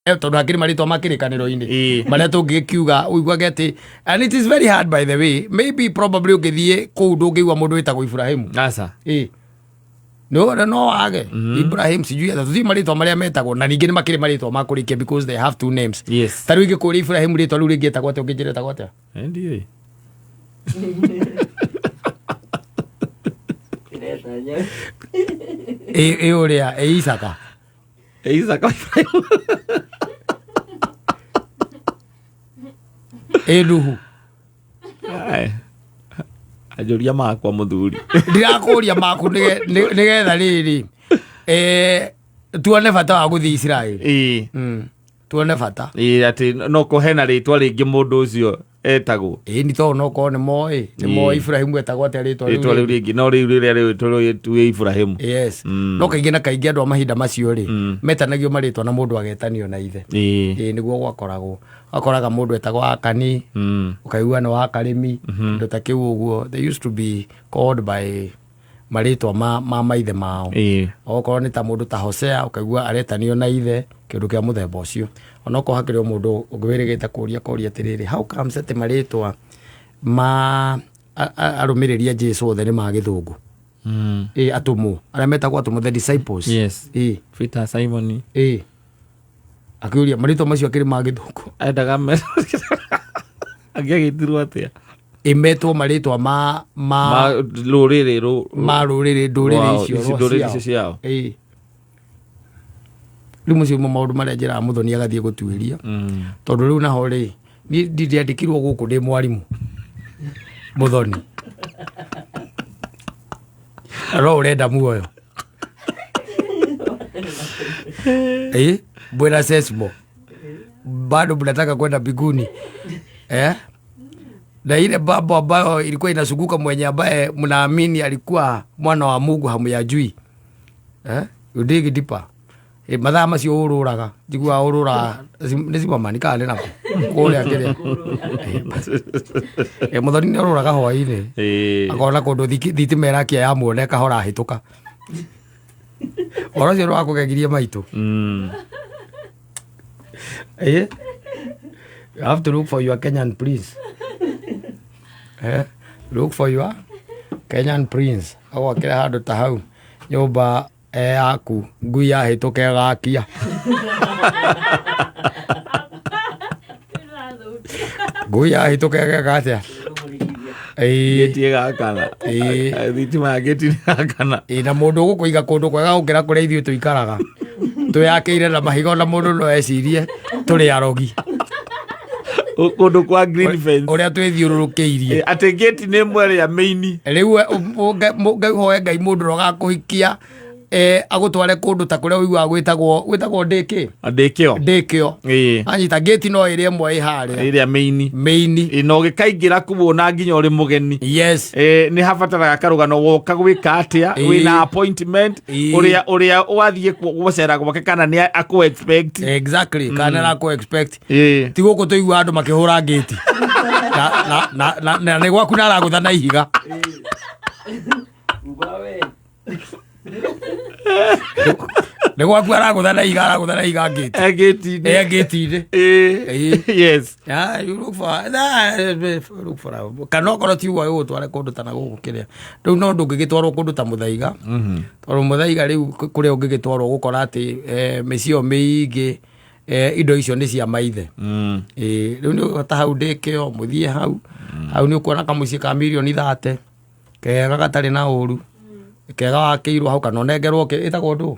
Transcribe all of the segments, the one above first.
Tondũ hakĩrĩ marĩtwa ma kĩrĩkanĩro-inĩ marĩa tũngĩkiuga ũiguage atĩ, and it is very hard, by the way, maybe probably ũngĩthiĩ kũu ndũngĩigua mũndũ wĩtagwo Ibrahimu. Aca. Ĩ no wage Ibrahim, sijui atĩa, tũtiũĩ marĩtwa marĩa metagwo, na ningĩ nĩ makĩrĩ marĩtwa ma kũrĩkia because they have two names. Ta rĩu ingĩkũria Ibrahim rĩtwa rĩu rĩngĩ etagwo atĩa, ũngĩnjĩra etagwo atĩa? Ndiũĩ. Ĩ ũrĩa ĩ Isaka. Isaka Ibrahim. Ĩ Nuhu. Ai. Anjũria makwa, mũthuri. Ndirakũria maku nĩgetha rĩrĩ, tuone bata wa gũthiĩ Isiraeli. Tuone bata. Ĩĩ, atĩ no ko hena rĩtwa rĩngĩ mũndũ ũcio etagwo. Ĩ ni tondũ no korwo nĩ moĩ Ibrahimu etagwo atĩa rĩtwa rĩtwa rĩu rĩngĩ, no rĩu rĩrĩa rĩu tuĩ Ibrahimu. Yes. No kaingĩ na kaingĩ andũ a mahinda macio rĩ, metanagio marĩtwa na mũndũ agetanio na ithe. Ĩ nĩguo gwakoragwo, wakoraga mũndũ etagwo Akani, ũkaigua nĩ wa Karĩmi, kĩndũ ta kĩu ũguo. They used to be called by marĩtwa ma maithe mao. Okorwo nĩ ta mũndũ ta Hosea, ũkaigua aretanio na ithe, kĩndũ kĩa mũthemba ũcio. Onokorwo hakĩrĩ o mũndũ ũngĩ wĩrĩgĩte kũria koria atĩrĩrĩ, how comes atĩ marĩtwa ma arũmĩrĩri a Jesu othe nĩ ma gĩthũngũ? Ĩ atũmwo arĩa metagwo atũmwo, the disciples. Ĩ. Peter, Simon. Ĩ akĩũria marĩtwa macio akĩrĩ ma gĩthũngũ. Endaga angĩagĩtirwo atĩa? Ĩmetwo marĩtwa ma ma rũrĩrĩ rũ ma rũrĩrĩ, ndũrĩrĩ icio ici ndũrĩrĩ icio ciao. Ĩ rĩu macio mo maũndũ marĩa njĩraga mũthoni agathiĩ gũtuĩria, tondũ rĩu naho rĩ, niĩ ndĩandĩkirwo gũkũ ndĩ mwarimũ, mũthoni, na no ũrenda muoyo ĩ bwena sesmo bado mnataka kwenda mbinguni, eh? Na ile mambo ambayo ilikuwa inazunguka mwenye ambaye mnaamini alikuwa mwana wa Mungu hamuyajui, eh? You dig deeper. Mathaa macio ũrũraga, njiguaga ũrũraga nĩ cimamani kana nĩ nako kũrĩa kĩrĩa. Mũthoni nĩ ũrũraga hwaĩ-inĩ, akona kũndũ thitima ĩrakia yamuona ĩkahora hĩtũka. Ũhoro ũcio nĩ wakũgegirie maitũ. You have to look for your Kenyan prince. Look for your Kenyan prince. Agwakĩra handũ ta hau nyũmba yaku, ngui yahĩtũka ĩgakia. Ngui yahĩtũka ĩgeka atĩa? Ĩĩ. Gĩti ĩgakana. Thitima ya gĩti ĩgakana. Ĩ na mũndũ ũgũkũiga kũndũ kwega gũkĩra kũrĩa ithuĩ tũikaraga twĩyakĩire na mahiga, ona mũndũ no ecirie tũrĩ arogi. Kũndũ kwa green fence. Ũrĩa twĩthiũrũrũkĩirie. Atĩ gĩti nĩ ĩmwe ĩrĩa main. Rĩu Ngai, hoe Ngai mũndũ ũrĩa ũgakũhikia agũtware kũndũ ta kũrĩa ũiguaga gwĩtagwo ndĩkĩ. Ndĩkĩo. Ndĩkĩo. Anyita ngĩti no ĩrĩa ĩmwe ĩ harĩa. Ĩrĩa main. Main. Ĩĩ, na ũgĩkaingĩra kuo na nginya ũrĩ mũgeni. Nĩ habataraga karũgano, woka gwĩka atĩa, wĩna appointment, ũrĩa wathiĩ gũcera gwake kana nĩ akũ expect. Exactly, kana arakũ expect. Ti gũkũ tũigua andũ makĩhũra ngĩti na nĩ gwaku na aragũtha na ihiga. Nĩ gwaku aragũtha na ihiga, aragũtha na ihiga ngĩti. Ngĩti-inĩ. Ngĩti-inĩ. Yes. Yeah, you look for, nah, look for a, kana okorwo ti ũguo ĩgũtware kũndũ ta na gũkũ kĩrĩa rĩu, no ndũngĩgĩtwarwo kũndũ ta Mũthaiga, tondũ Mũthaiga rĩu kũrĩa ũngĩgĩtwarwo gũkora atĩ mĩciĩ ĩyo mĩingĩ, indo icio nĩ cia maithe. Ĩ rĩu nĩ ta hau ndĩkĩo mũthiĩ hau hau nĩ ũkuona kamũciĩ ka mirioni 30 kega gatarĩ na ũru, kega wakĩirwo hau, kana ũnengerwo ĩtagwo ndũ?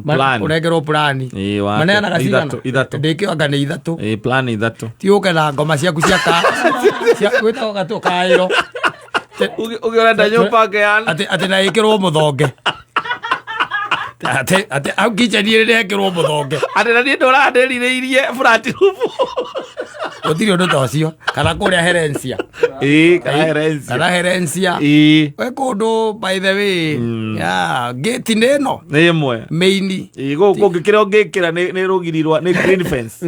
Plan. Ũnengerwo plani. Ĩĩ, wake. Maneanaga cigana? Ithatũ, ithatũ. Ndĩkĩo anga nĩ ithatũ. Ĩĩ, plan ithatũ. Ti ũke na ngoma ciaku cia ka cia gwĩtagwo gatũ kaĩro. Ũgĩ ũrenda nyũmba ngeyana. Atĩ na ĩkĩrwo mũthonge, atĩ hau kitchen ĩrĩ ĩkĩrwo mũthonge. Atĩ na niĩ ndũrandĩrirĩirie flat roof. Gũtirĩ ũndũ ta ũcio, kana kũrĩa Herencia. Ĩĩ, kana Herencia. Kana Herencia. We kũndũ, by the way, ya gate nĩ ĩno. Nĩ ĩmwe. Main. Ĩĩ, gũkũ kũngĩ kĩrĩa ũngĩkĩra nĩ rũgiri rwa nĩ green fence.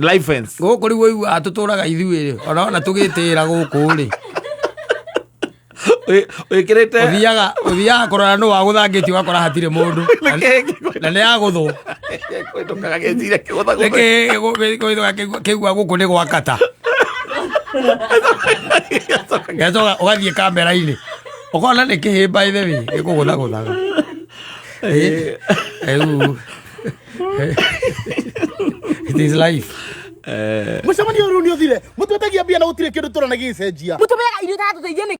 Live fence. Gũkũ rĩu ũiguaga tũtũraga ithuĩ rĩ, ona tũgĩtĩĩra gũkũ rĩ. Wĩkĩrĩte Ũthiaga kũrora nũ wagũthangĩtie, ũgakora hatirĩ mũndũ na nĩ yagũthwo. Kũhĩtũkaga gĩciria kĩgũthagũtha. Nĩkĩ kĩigua gũkũ nĩ gwakata, gacoka ũgathiĩ kamera-inĩ, ũkona nĩ kĩhĩmba ithe wĩ gĩkũgũthagũthaga. Rĩu it is life. Mũcemanio ũyũ rĩu nĩ ũthire. Mũtwetagia mbia na gũtirĩ kĩndũ tũrona gĩgĩcenjia. Mũtũmĩaga irio itatũteithia nĩ.